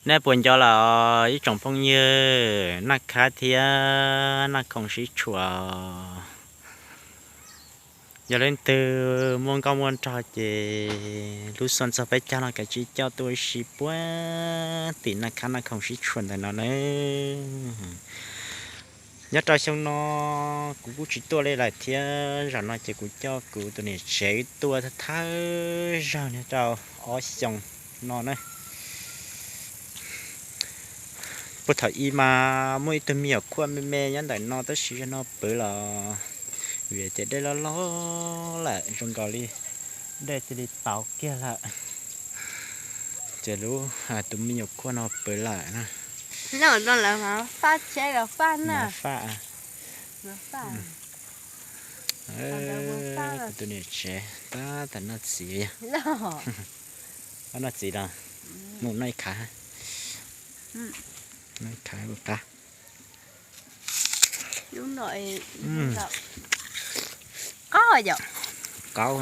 Nej puas nco lawm ib tsoom phooj ywg Naj Khab thiab Naj Khoom Sib Tshuam? Yog leej twg muaj nkauj muaj nraug ces lub xyoo txog peb caug no kav tsij coj tuaj ua si puag tim Naj Khab Naj Khoom Sib Tshuam ntawm no nawb. Nyob rau xyoo no kuv kuj tsis tuaj li lawm thiab, zaum no ces kuv coj kuv tus niam tsev tuaj thawj zaug nyob rau ob xyoo no na. Puag thaum ub mas muaj ib tug me nyuam khuaj me me nyob ntawm no tab sis zaum no pw los vim tias dej loj loj lawm zoo nkaus li dej cia li tauv kiag lawm, ces lub, tus me nyuam khuaj no pw lawm na. Faj, kuv tus niam tsev tab tom noj txiv, noj txiv los mus noj ib khav, noj ib khav ua qab. Qaub,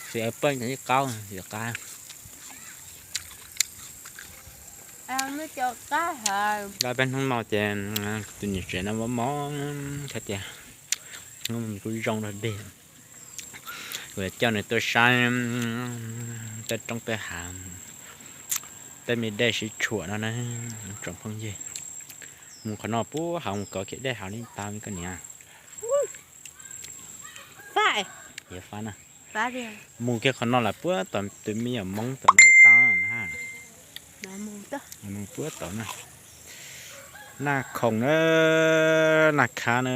txiv peb cov ib qaub, txiv qab. Lawm peb hnub no ces tus niam tsev no mob mob thiab tias kuj zoo dog dig, kuv coj nws tuaj saib tej roob tej hav, tej me dej sib tshuam no na tsoom phooj ywg. Mus qhov no puag hauv mus kov kiag dej hauv li tau koj niam. Yuav fab na. Mus kiag qhov no lawm puag tom tus me nyuam Hmoob tom no ib tag na. Puag tom na. Naj Khoom na, Naj Khab na,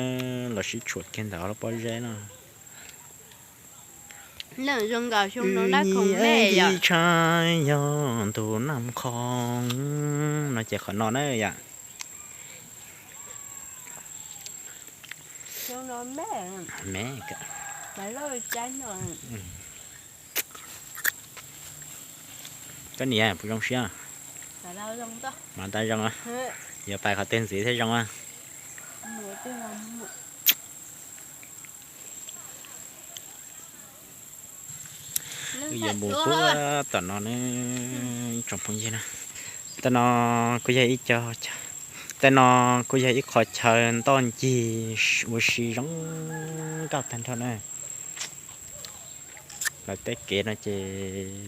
los sib tshuam kiag ntawm lub pob zeb no. Nti tshaj yog ntu Naj Khoom no ces qhov no na yom. Me, koj niam puas zoo siab? Mas tab zoo, yuav pais qhov twg ntxiv thiaj zoo a? Wb yuav mus puag tom no ne, ib tsoom phooj ywg na. Tej no kuj yog ib co, tej no kuj yog ib qho chaw ntoj ncig ua si zoo nkauj tag nrho na. Lawv tej kev no ces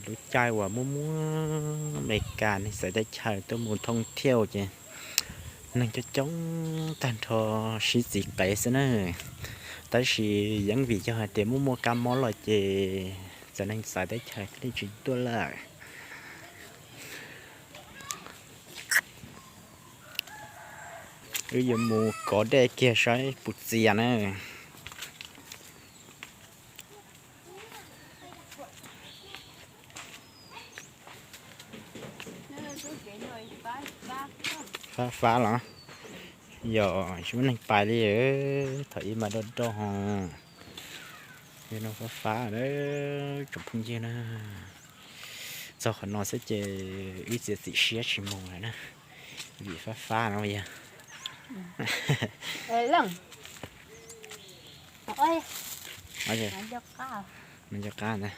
lub caij uas muaj muaj Amelikas neeg txawv teb chaws tuaj mus thoob thiaj ces neeg coob coob tag nrho sib txiv qev xwb na. Tab sis yeej vim yog hais tias muaj muaj kab mob los ces txawm neeg txawv teb chaws thiaj li tsis tuaj lawm. Wb yuav mus kov dej kiag saib puas txias na. Fab fab los yog tsis muaj neeg pais li, thaum ub mas doj doj ho. Yog no fab fab na, tsoom phooj ywg na. Txog qhov no xwb ces wb txiav txim siab tsis mus lawm na, vim fab fab no yog. Nco qab ntag,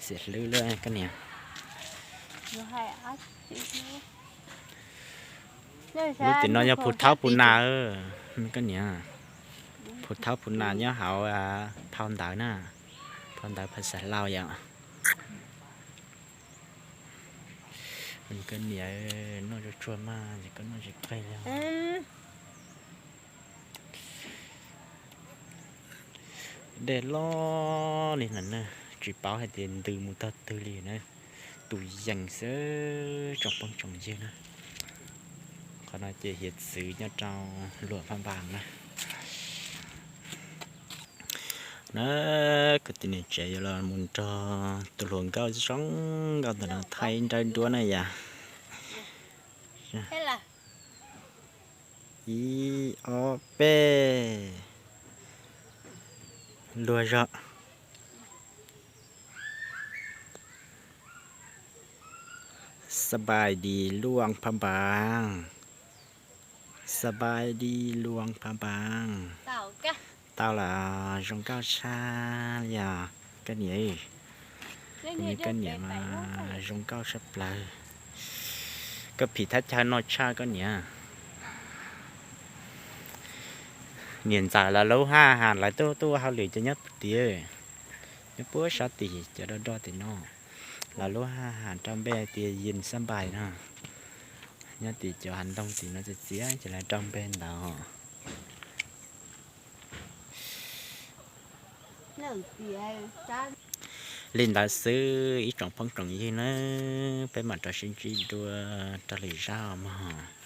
xiam hlwb lawm koj niam. Lub tim no yog Phu Thaub Phu Nas, koj niam. Phu Thaub Phu Nas nyob hauv phau ntawv na, phau ntawv phas xas Lauj yom. Koj niam, noj tsuag tsuag mas es koj noj tsis qig li. Dej loj li no na, tsis paub hais tias ntws mus tog twg li na, tus yees xwb tsoom phooj tsoom ywg na. Qhov no ces hiav txwv nyob rau Luam Phaj Npas na. Na, kuv tus niam tsev yuav los mus nrog tus hluas nkauj zoo nkauj ntawm no thaij nrawb nruab na yom. Ib ob peb, luag zog. สบายดี Luam Phaj Npas. สบายดี Luam Phaj Npas. Tau lawm, zoo nkauj tshaj li os koj niam. Koj niam mas zoo nkauj tshaj plaws. Koj phim thaj chaw no tshaj koj niam. Niam ntxawm lawv lub haj has lawv tuaj tuaj hauj lwm ces nyob tiav, nyob puag sab tim cov do do tim no. Lawv lub haj has rau npe tias Yin Xab Npais no. Nyob tim cov hav ntoo tim no txias txias ces lawv rau npe ntawd. Li ntawd xwb ib tsoom phooj tsoom ywg na, peb mam rov sib ntsib dua rau lwm zaj mog.